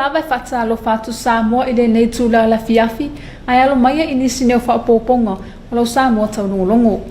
lava e faatalofa atu Samoa i lenei itula o le afiafi, ae alo maia i nisi nei o faaopoopoga o lau Samoa taulogologo.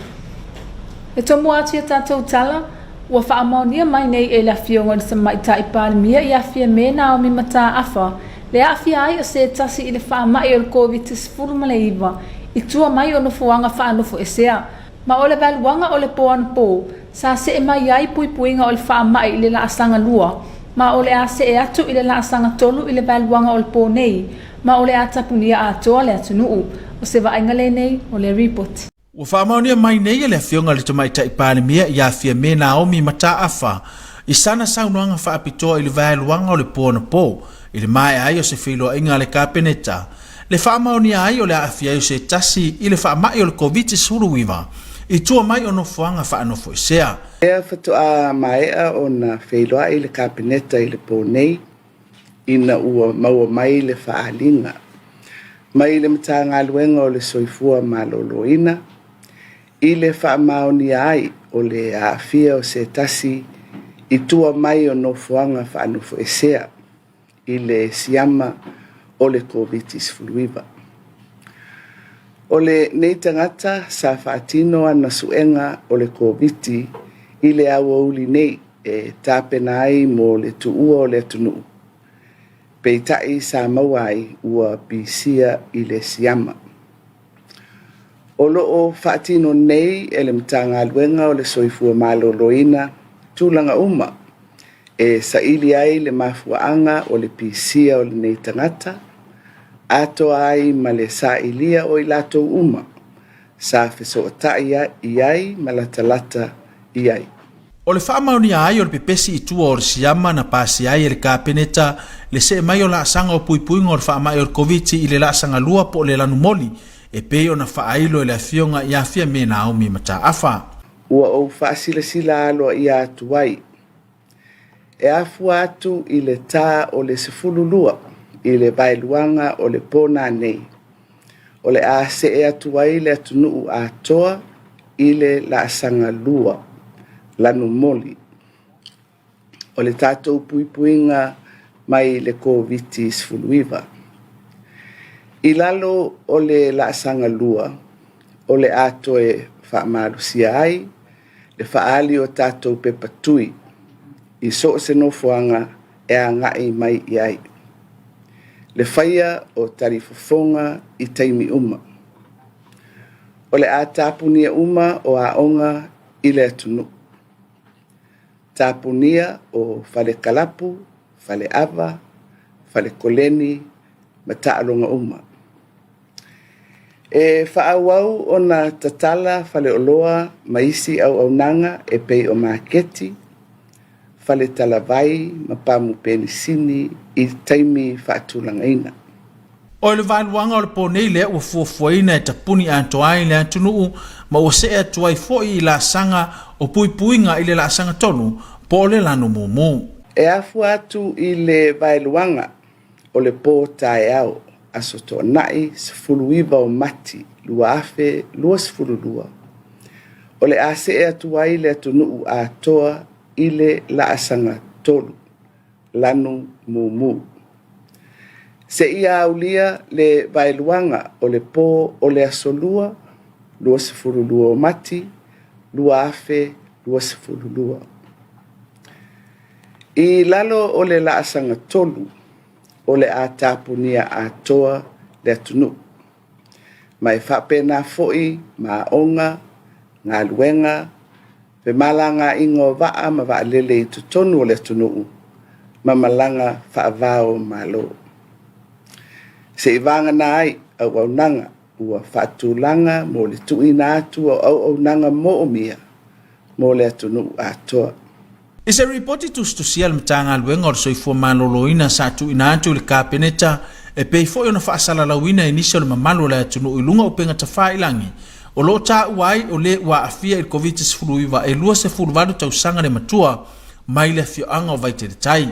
E tomua atu i a tatou tala, ua faamaonia mai nei e le Afioga i le Tamaitai Palemia ia Fiame Naomi Mataafa le aafia ai o se tasi i le faamai o le Koviti-19 i tua mai o nofoaga faanofoesea. Ma o le vaeluaga o le po anapo, sa see mai ai puipuiga o le faamai i le laasaga lua, ma o le a see atu i le laasaga tolu i le vaeluaga o le po nei, ma o le a tapunia atoa le atunuu. O se vaaiga lenei o le ripoti. Ua faamaonia mai nei e le Afioga i le Tamaitai Palemia ia Fiame Naomi Mataafa i sana saunoaga faapitoa i le vaeluaga o le po anapo i le maea ai o se feiloaiga a le Kapeneta le faamaonia ai o le aafia ai o se tasi i le faamai o le Koviti-19 i tua mai o nofoaga faanofoesea. Lea faatoa maea ona feiloai le Kapeneta i le po nei ina ua maua mai le faaaliga mai le Matagaluega o le Soifua Maloloina i le faamaonia ai o le aafia o se tasi i tua mai o nofoaga faanofoesea i le siama o le Koviti-19. O lenei tagata sa faatino ana suega o le Koviti i le aoauli nei e tapena ai mo le tuua o le atunuu, peitai sa maua ai ua pisia i le siama. O lo o faatino nei e le Matagaluega o le Soifua Maloloina tulaga uma e saili ai le mafuaaga o le pisia o lenei tagata, atoa ai ma le sailia o i latou uma sa fesootai i ai ma latalata i ai. O le faamaonia ai o le pepesi i tua o le siama na pasia ai e le Kapeneta le see mai o laasaga o puipuiga o le faamai o le Koviti i le laasaga lua po o le lanumoli e pei ona faailo e le Afioga ia Fiame Naomi Mataafa. Ua ou faasilasila aloaia atu ai E afua atu i le ta o le 12 i le vaeluaga o le po nanei, o le a see atu ai le atunuu atoa i le laasaga lua, lanumoli, o le tatou puipuiga mai le Koviti-19. I lalo o le laasaga lua, o le a toe faamalosia ai le faaali o tatou pepa tui i so o se nofoaga e agai mai i ai. Le faia o talifofoga i taimi uma. O le a tapunia uma o aoga i le atunuu. Tapunia o fale kalapu, fale ava, fale koleni ma taaloga uma. E faaauau ona tatala faleoloa ma isi auaunaga e pei o maketi, fale talavai ma pamu penisini i taimi faatulagaina. O le vaeluaga o le po nei lea ua fuafuaina e tapuni atoa ai le atunuu ma ua see atu ai foi i laasaga o puipuiga i le laasaga tonu po o le lanu mumu. E afua atu i le vaeluaga o le po taeao, Aso Toonai 19 o Mati 2022, o le a see atu ai le atunuu atoa i le laasaga tolu, lanu mumu. Seia aulia le vaeluaga o le po o le Aso Lua, 22 o Mati 2022. I lalo o le laasaga tolu, o le a tapunia atoa le atunuu, ma e faapena foi ma aoga, galuega, femalagaaiga o vaa ma vaalele i totonu o le atunuu ma malaga faava o Malo. Seivagana ai auaunaga ua faatulaga mo le tuuina atu o auaunaga moomia mo le atunuu atoa. I se ripoti tusitusia a le Matagaluega o le Soifua Maloloina sa tuuina atu i le Kapeneta e pei foi ona faasalalauina e nisi o le mamalu o le atunuu i luga o upega tafailagi o lo o taua ai o le ua aafia i le Koviti-19 e 28 tausaga le matua mai le afioaga o Vaiteletai.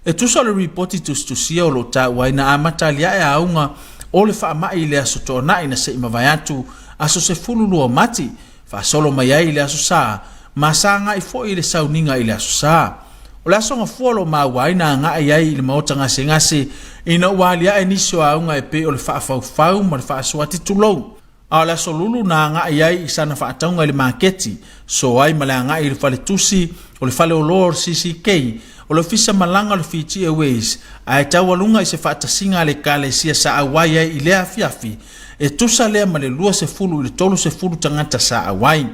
E tusa o le ripoti tusitusia o lo o taua ai na amata aliae auga o le faamai i le Aso Toonai na se i mavae atu, aso 12 o Mati, faasolo mai ai i le Aso Sa, ma sa agai foi i le sauniga i le Aso Sa. O le Aso Gafua o lo o maua ai na agai ai i le maota gasegase ina ua aliae nisi o auga e pei o le faafaufau ma le faasoati tulou. A o le Aso Lulu na agai ai i sana faatauga i le maketi, so ai ma le agai i le faletusi o le faleoloa o le CCK, o le ofisa malaga o le Fiji Airways, ae taualuga i se faatasiga a le Ekalesia sa auai ai i lea afiafi, e tusa lea ma le 20 i le 30 tagata sa auai.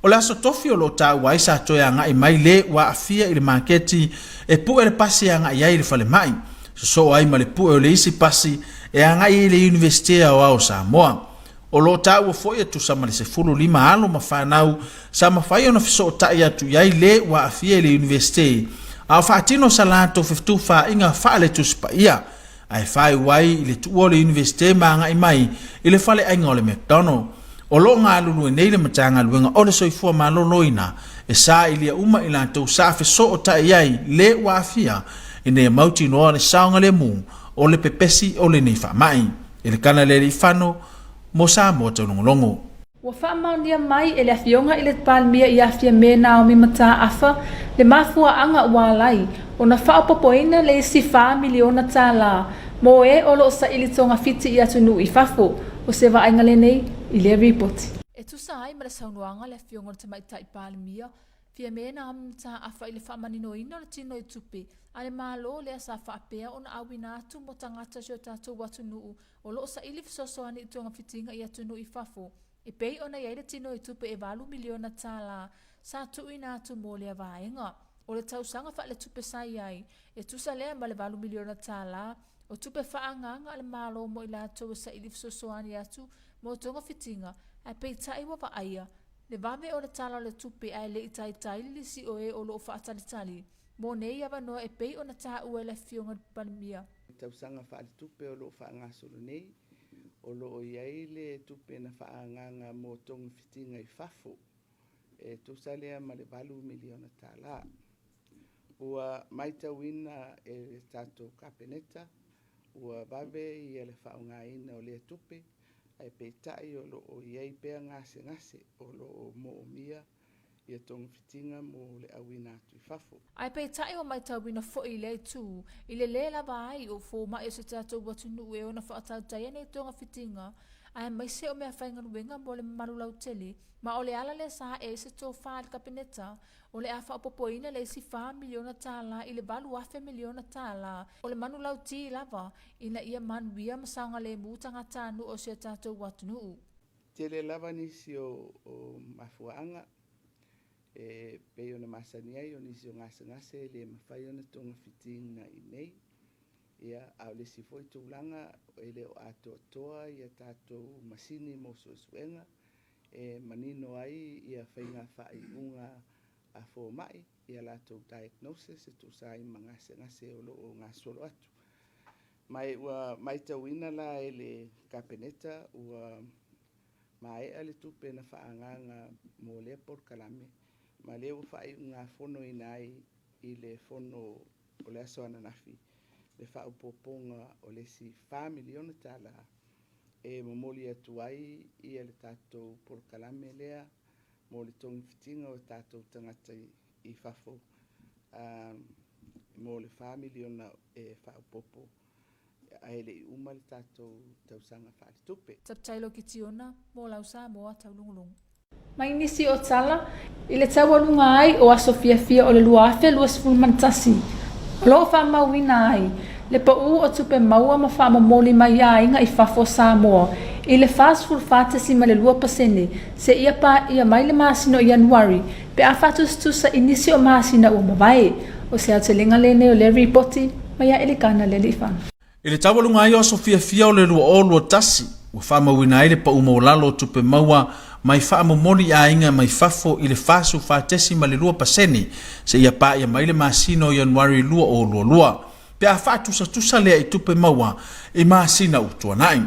O le aso tofi o lo o taua ai sa toe agai mai le ua aafia i le maketi e pue le pasi e agai ai i le falemai, sosoo ai ma le pue o le isi pasi e agai i le Iunivesite Aoao o Samoa. O lo o taua foi e tusa ma le 15 alo ma fanau sa mafai ona fesootai atu i ai le ua aafia i le Iunivesite a o faatino sa latou fetufaaiga faale-Tusi Paia ae faaiu ai i le tuua o le Iunivesite ma agai mai i le faleaiga o le McDonald. O lo o galulue nei le Matagaluega o le Soifua Maloloina e sailia uma i latou sa fesootai ai le ua aafia ina ia mautinoa le saogalemu o le pepesi o lenei faamai. Elekana Lealiifano mo Samoa Taulogologo. Ua faamaonia mai e le Afioga i le Palemia ia Fiame Naomi Mataafa le mafuaaga ua ala ai ona faaopoopoina le isi $4 miliona mo e o lo o saili togafiti i atunuu i fafo. O se vaaiga lenei i lea ripoti. E tusa ai ma le saunoaga a le Afioga i le Tamaitai Palemia, Fiame Naomi Mataafa i le faamaninoina o le tino i tupe a le Malo lea sa faapea ona auina atu mo tagata o si o tatou atunuu o lo o saili fesoasoani i togafitiga i atunuu i fafo, e pei ona i ai le tino i tupe e $8 miliona sa tuuina atu mo lea vaega. O le tausaga faaletupe sa i ai, e tusa lea ma le $8 miliona o tupe faaagaaga a le Malo mo i latou e saili fesoasoani atu mo togafitiga, ae peitai ua vaaia le vave o le Tala o le Tupe ae le i taitai le lisi o e o lo o faatalitali mo nei avanoa e pei ona taua e le Afioga i le Palemia. Tausaga faaletupe o lo o faagasolo nei, o lo o i ai le tupe na faaagaaga mo togafitiga i fafo, e tusa lea ma le $8 miliona. Ua matauina e le tatou Kapeneta ua vave ia le faaaogaina o lea tupe, ae peitai o lo o i ai pea gasegase o lo o moomia ia togafitiga mo le auina atu i fafo. Ae peitai ua matauina foi i lea itu, i le lē lava ai o fomai o se tatou atunuu e ono faatautaia nei togafitiga, aemaise o meafaigaluega mo le mamalu lautele, ma o le ala lea sa ae ai se tofa i le Kapeneta, o le a faaopoopoina le isi $4 miliona i le $8,000 miliona o le manulauti lava ina ia manuia ma saogalemu tagatanuu o si o tatou atunuu. Tele lava nisi o mafuaaga e pei ona masani ai o nisi o gasegase e le mafai ona togafitiina i inei. Ia, a o le isi foi tulaga e le o atoatoa ia tatou masini mo suesuega e manino ai ia faiga faaiuga a fomai ia latou diagnosis e tusa ai ma gasegase o lo o gasolo atu. Ma ua matauina la e le Kapeneta ua maea le tupe na faaagaaga mo lea polokalame, ma lea ua faaiugafonoina ai i le fono o le aso ananafi le faaopoopoga o le isi $4 miliona e momoli atu ai ia le tatou polokalame lea mo le togafitiga o tatou tagata i fafo mo le $4 miliona e faaopoopo ae le i uma le tatou tausaga faaletupe. Tailo Kitiona mo lau Samoa taulogologo. Mai nisi o tala i le taualuga ai o aso fiafia o le 2021, o lo o faamauina ai le pau o tupe maua ma faamomoli mai aiga i fafo o Samoa i le 44.2% seia paia mai le masina o Ianuari pe a faatusatusa i nisi o masina ua mavae. O se aotelega lenei o lea ripoti mai a Elikana Lealiifano. I le taualuga ai o aso fiafia o le 2021, ua faamauina ai le pau maualalo o tupe maua mai faamomoli i aiga mai fafo i le 44.2% seia paia mai le masina o Ianuari 2022, pe a faatusatusa lea i tupe maua i masina ua tuanai.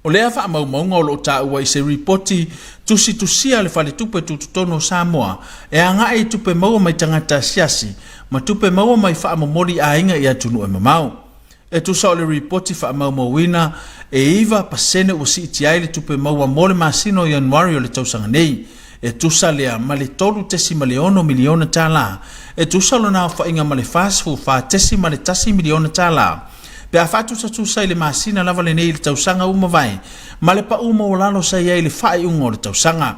O lea faamaumauga o lo o taua i se ripoti tusitusia a le Faletupe Tutotonu o Samoa e agai i tupe maua mai tagata asiasi ma tupe maua mai faamomoli aiga i atunuu e mamao. E tusa o le ripoti faamaumauina, e 9% ua siitia ai le tupe maua mo le masina o Ianuari o le tausaga nei. E tusa lea ma le $3.6 miliona tala, e tusa lona aofaiga ma le $44.1 miliona tala pe a faatusatusa i le masina lava lenei i le tausaga ua mavae ma le pau maualalo sa i ai i le faaiuga o le tausaga.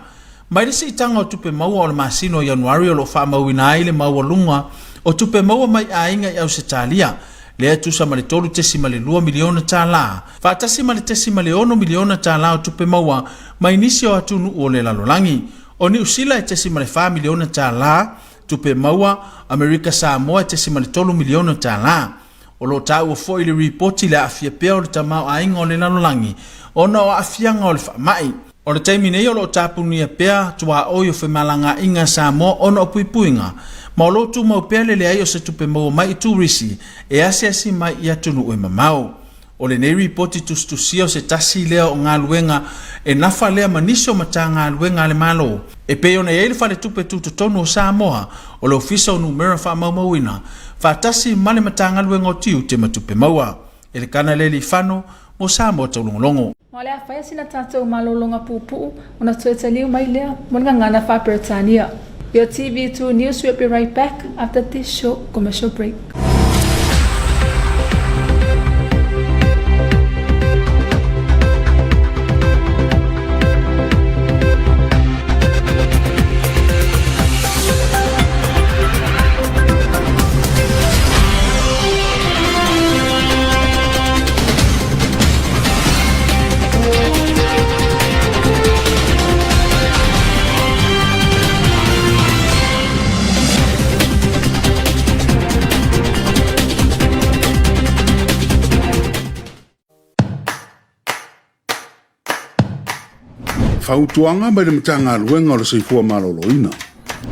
Mai le siitaga o tupe maua o le masina o Ianuari o lo o faamauina ai le maualuga o tupe maua mai aiga i Ausetalia, lea e tusa ma le $3.2 miliona tala, faatasi ma le .06 miliona tala o tupe maua mai nisi o atunuu o le lalolagi. O Niu Sila e .4 miliona tala tupe maua, Amerika Samoa e .3 miliona tala. O lo o taua foi i le ripoti le aafia pea o le tamaoaiga o le lalolagi ona o aafiaga o le faamai. O le taimi nei o lo o tapunia pea tuaoi o femalagaaiga a Samoa ona o puipuiga, ma o lo o tumau pea le leai o se tupe maua mai i turisi e asiasi mai i atunuu e mamao. O lenei ripoti tusitusia o se tasi lea o galuega e nafa lea ma nisi o Matagaluega a le Malo e pei ona i ai le Faletupe Tutotonu o Samoa, o le Ofisa o Numera Faamaumauina, faatasi ma le Matagaluega o Tiute ma Tupe Maua. Elekana Lealiifano mo Samoa Taulogologo. Ma o le a faia sina tatou malologa puupuu ona toe taliu mai lea mo le gagana faa-Peretania. Your TV2 News will be right back after this short commercial break. Fautuaga mai le Matagaluega o le Soifua Maloloina.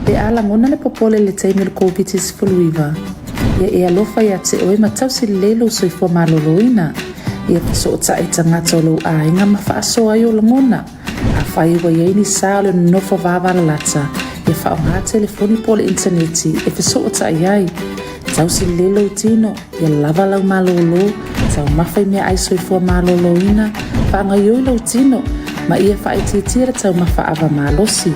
Pe a lagona le popole i le taimi o le Koviti-19, ia e alofa ia te oe ma tausi lelei lou soifua maloloina. Ia fesootai i tagata o lou aiga ma faasoa ai ou lagona. Afai ua i ai ni sa o le nonofo vavalalata, ia faaaoga telefoni po o le initaneti e fesootai ai. Tausi lelei lou tino, ia lava lau malōlō, taumafa i meaai soifua malōlōina, faagaoioi lou tino, ma ia faaitiitia le taumafa ava malosi.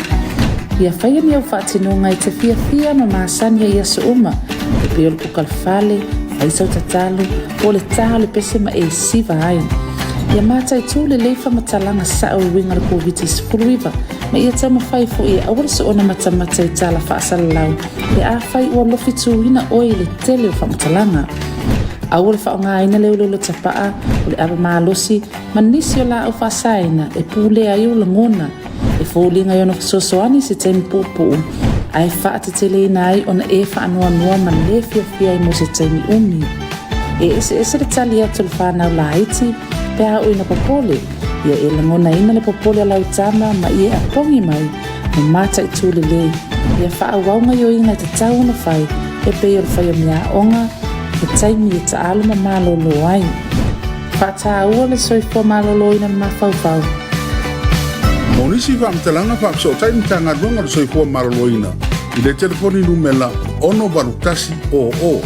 Ia faia ni au faatinoga e te fiafia ma masani ai i aso uma, e pei o le kuka le fale, fai sau tatalo, po o le tā o le pese ma e siva ai. Ia mataitū lelei faamatalaga sa'o e uiga i le Koviti-19, ma ia taumafai foi e aua le soona matamata i tala faasalalau pe afai ua lofituina oe i le tele o faamatalaga. Aua le faaaogaina le uleule tapa'a, o le ava malosi, ma nisi o laau faasaina e pulea ai ou lagona, e foliga i ona fesoasoani i se taimi puupuu, ae faateteleina ai ona e faanoanoa ma le fiafia ai mo se taimi umi. E eseese le tali atu a le whanau laiti pe a oo ina popole, ia e lagonaina le popole a lau tama ma ia e apogi mai ma mataitū lelei, ia faaauau gaoioiga e tatau ona fai e pei o le fai o meaaoga, le taimi e taalo ma malōlō ai. Faataua le soifua malōlōina o le mafaufau. Mo nisi faamatalaga faafesootai Matagaluega o le Soifua Maloloina i le telefoni numela 68100.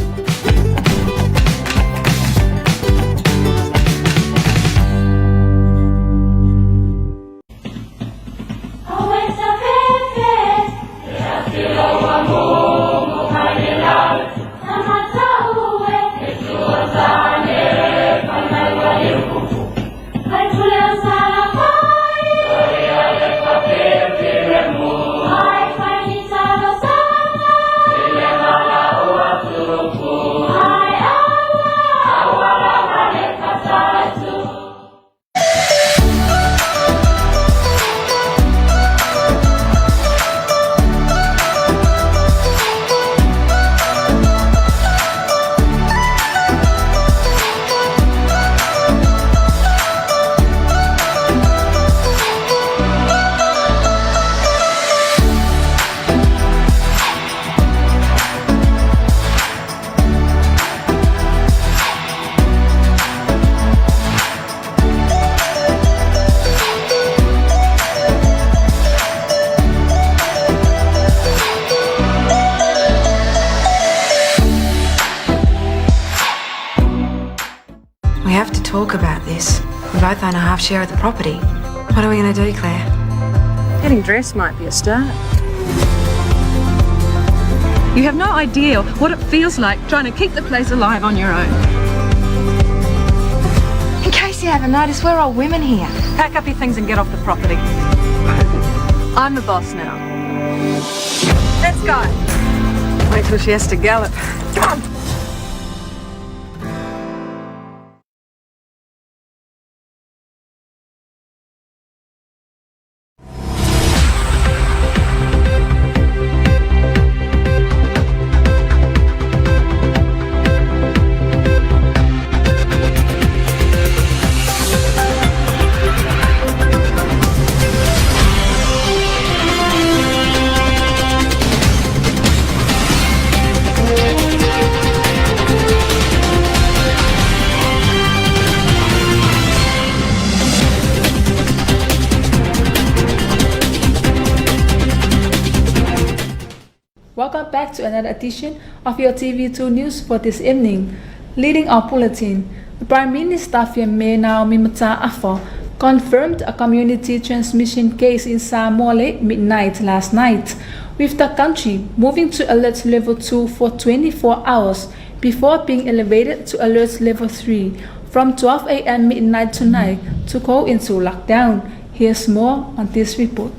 We have to talk about this. We both own a half share of the property. What are we going to do, Claire? Getting dressed might be a start. You have no idea what it feels like trying to keep the place alive on your own. In case you haven't noticed, we're all women here. Pack up your things and get off the property. I'm the boss now. Let's go. Wait till she has to gallop. Come on. Welcome back to another edition of your TV2 News for this evening. Leading our bulletin, the Prime Minister Fiame Naomi Mata'afa confirmed a community transmission case in Samoa late midnight last night, with the country moving to alert level 2 for 24 hours before being elevated to alert level 3 from 12 a.m. midnight tonight to go into lockdown. Here's more on this report.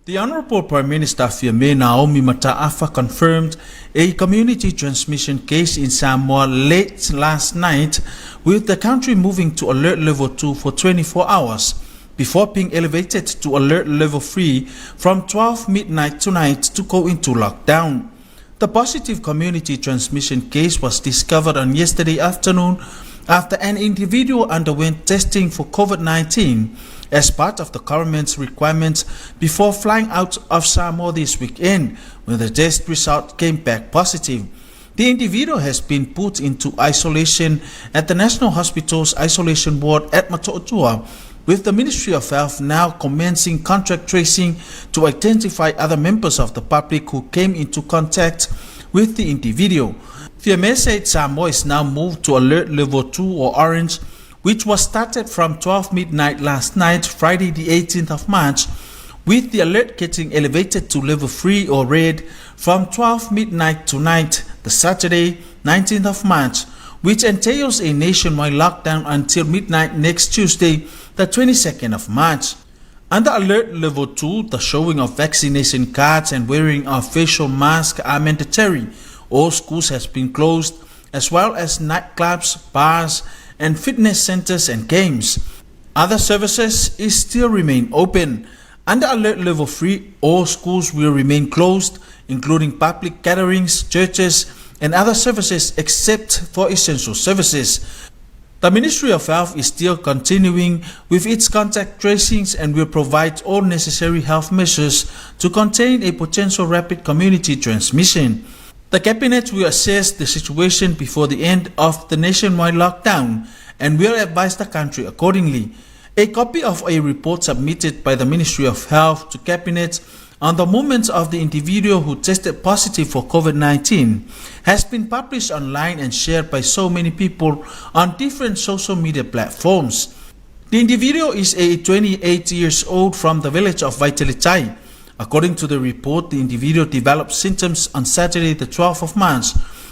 The Honorable Prime Minister Fiame Naomi Mata'afa confirmed a community transmission case in Samoa late last night, with the country moving to alert level 2 for 24 hours before being elevated to alert level 3 from 12 midnight tonight to go into lockdown. The positive community transmission case was discovered on yesterday afternoon after an individual underwent testing for COVID-19 as part of the government's requirements before flying out of Samoa this weekend when the test result came back positive. The individual has been put into isolation at the National Hospital's isolation ward at Motootua, with the Ministry of Health now commencing contract tracing to identify other members of the public who came into contact with the individual. Fiame said Samoa is now moved to alert level 2 or orange, which was started from 12 midnight last night, Friday the 18th of March, with the alert getting elevated to level 3 or red from 12 midnight tonight, the Saturday, 19th of March, which entails a nationwide lockdown until midnight next Tuesday, the 22nd of March. Under alert level 2, the showing of vaccination cards and wearing of facial masks are mandatory. All schools has been closed, as well as nightclubs, bars, and fitness centers and games. Other services is still remain open. Under alert level 3, all schools will remain closed, including public gatherings, churches, and other services except for essential services. The Ministry of Health is still continuing with its contact tracings and will provide all necessary health measures to contain a potential rapid community transmission. The Cabinet will assess the situation before the end of the nationwide lockdown and will advise the country accordingly. A copy of a report submitted by the Ministry of Health to Cabinet on the movements of the individual who tested positive for COVID-19 has been published online and shared by so many people on different social media platforms. The individual is a 28 years old from the village of Vaiteletai. According to the report, the individual developed symptoms on Saturday the 12th of March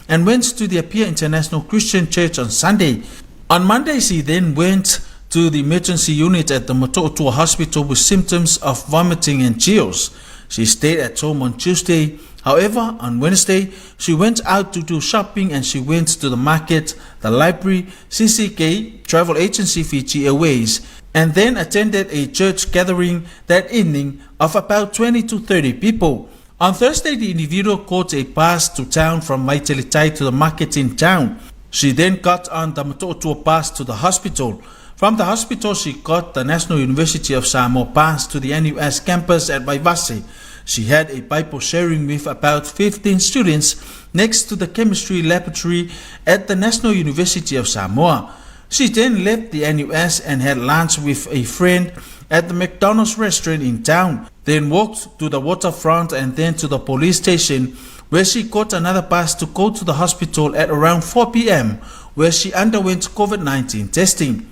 and went to the Apia International Christian Church on Sunday. On Monday, she then went to the emergency unit at the Motootua Hospital with symptoms of vomiting and chills. She stayed at home on Tuesday. However, on Wednesday, she went out to do shopping and she went to the market, the library, CCK, travel agency Fiji Airways, and then attended a church gathering that evening of about 20 to 30 people. On Thursday, the individual caught a bus to town from Vaiteletai to the market in town. She then got on the Motootua bus to the hospital. From the hospital, she got the National University of Samoa bus to the NUS campus at Vaivase. She had a Bible sharing with about 15 students next to the chemistry laboratory at the National University of Samoa. She then left the NUS and had lunch with a friend at the McDonald's restaurant in town, then walked to the waterfront and then to the police station, where she caught another bus to go to the hospital at around 4 p.m., where she underwent COVID-19 testing.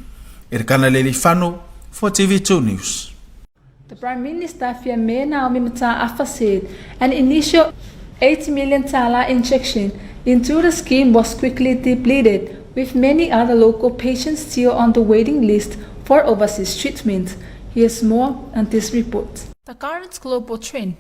Irkana Lelifano for TV2 News. The Prime Minister Fiame Naomi Mata'afa said an initial 8 million tala injection into the scheme was quickly depleted, with many other local patients still on the waiting list for overseas treatment. Here's more on this report. The current global trend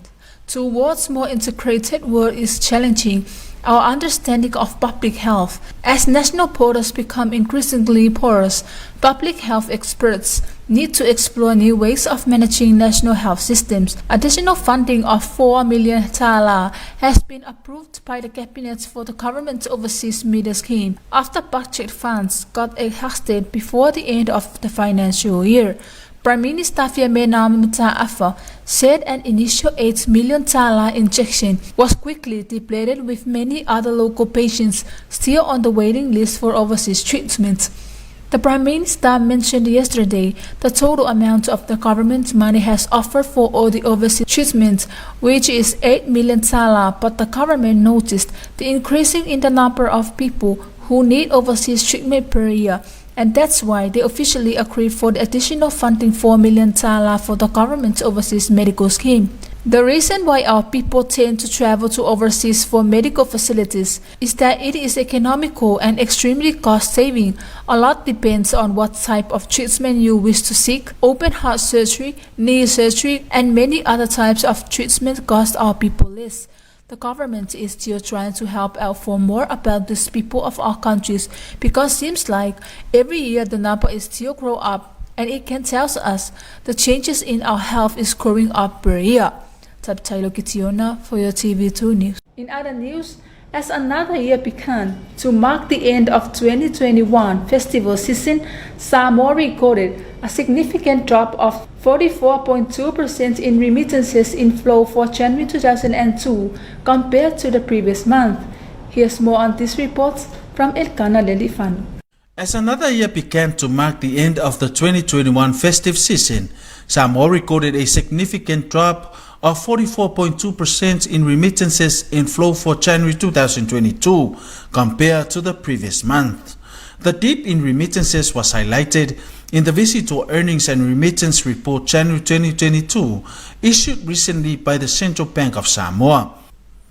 towards more integrated world is challenging our understanding of public health. As national borders become increasingly porous, public health experts need to explore new ways of managing national health systems. Additional funding of 4 million tala has been approved by the cabinet for the government's overseas media scheme after budget funds got exhausted before the end of the financial year. Prime Minister Fiame Mata'afa said an initial 8 million tala injection was quickly depleted with many other local patients still on the waiting list for overseas treatment. The Prime Minister mentioned yesterday the total amount of the government money has offered for all the overseas treatments, which is 8 million tala, but the government noticed the increasing in the number of people who need overseas treatment per year and that's why they officially agreed for the additional funding 4 million tala for the government's overseas medical scheme. The reason why our people tend to travel to overseas for medical facilities is that it is economical and extremely cost saving. A lot depends on what type of treatment you wish to seek. Open heart surgery, knee surgery, and many other types of treatment cost our people less. The government is still trying to help out for more about these people of our countries because seems like every year the number is still grow up and it can tell us the changes in our health is growing up per year. Taylor Kitiona for your TV2 News. In other news, as another year began to mark the end of 2021 festival season, Samoa recorded a significant drop of 44.2% in remittances inflow for January 2002 compared to the previous month. Here's more on this report from Elkana Lelifano. As another year began to mark the end of the 2021 festive season, Samoa recorded a significant drop of 44.2% in remittances inflow for January 2022 compared to the previous month. The dip in remittances was highlighted in the Visitor Earnings and Remittance Report January 2022 issued recently by the Central Bank of Samoa.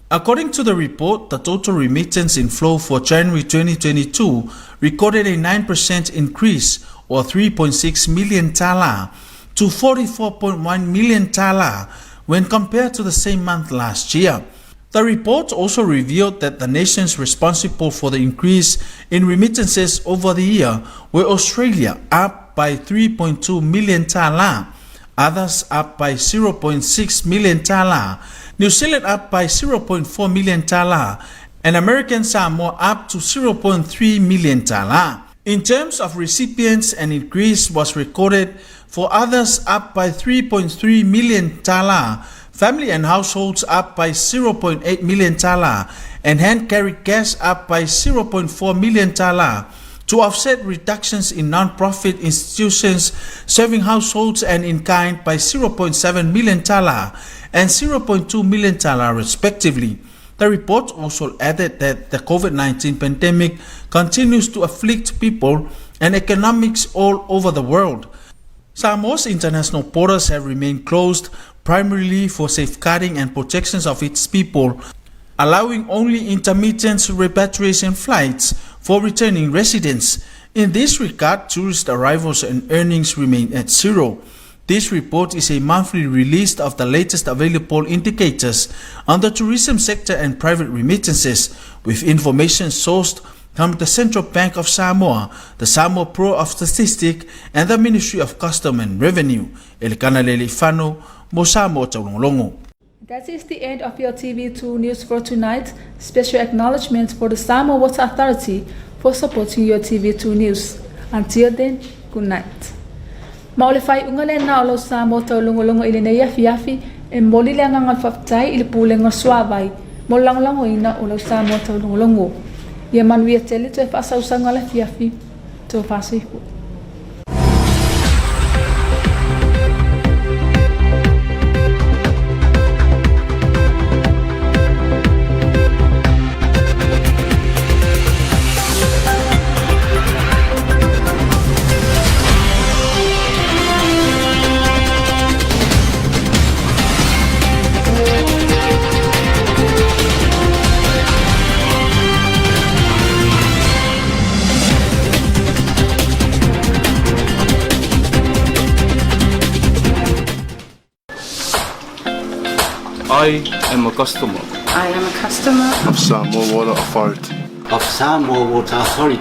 According to the report, the total remittance inflow for January 2022 recorded a 9% increase or 3.6 million tala to 44.1 million tala when compared to the same month last year. The report also revealed that the nations responsible for the increase in remittances over the year were Australia, up by 3.2 million tala, others up by 0.6 million tala, New Zealand up by 0.4 million tala, and American Samoa up to 0.3 million tala. In terms of recipients, an increase was recorded for others up by 3.3 million tala, family and households up by 0.8 million tala, and hand-carried cash up by 0.4 million tala to offset reductions in non-profit institutions serving households and in kind by 0.7 million tala and 0.2 million tala respectively. The report also added that the COVID-19 pandemic continues to afflict people and economics all over the world. Samoa's international borders have remained closed primarily for safeguarding and protections of its people, allowing only intermittent repatriation flights for returning residents. In this regard, tourist arrivals and earnings remain at zero. This report is a monthly release of the latest available indicators on the tourism sector and private remittances, with information sourced from the Central Bank of Samoa, the Samoa Bureau of Statistics, and the Ministry of Custom and Revenue. Elikana Leilifano, mo Samoa Taulogologo. That is the end of your TV2 news for tonight. Special acknowledgement for the Samoa Water Authority for supporting your TV2 news. Until then, good night. Ma o le faaiuga lena o lau Samoa taulogologo i lenei afiafi, e momoli le agaga o le faafetai i le Pulega o le Suavai mo le lagolagoina o lau Samoa taulogologo. Ia manuia tele toe faasausaga o le afiafi. Tofa soifua. I am a customer. I am a customer. Of Samoa Water Authority. Of Samoa Water Authority.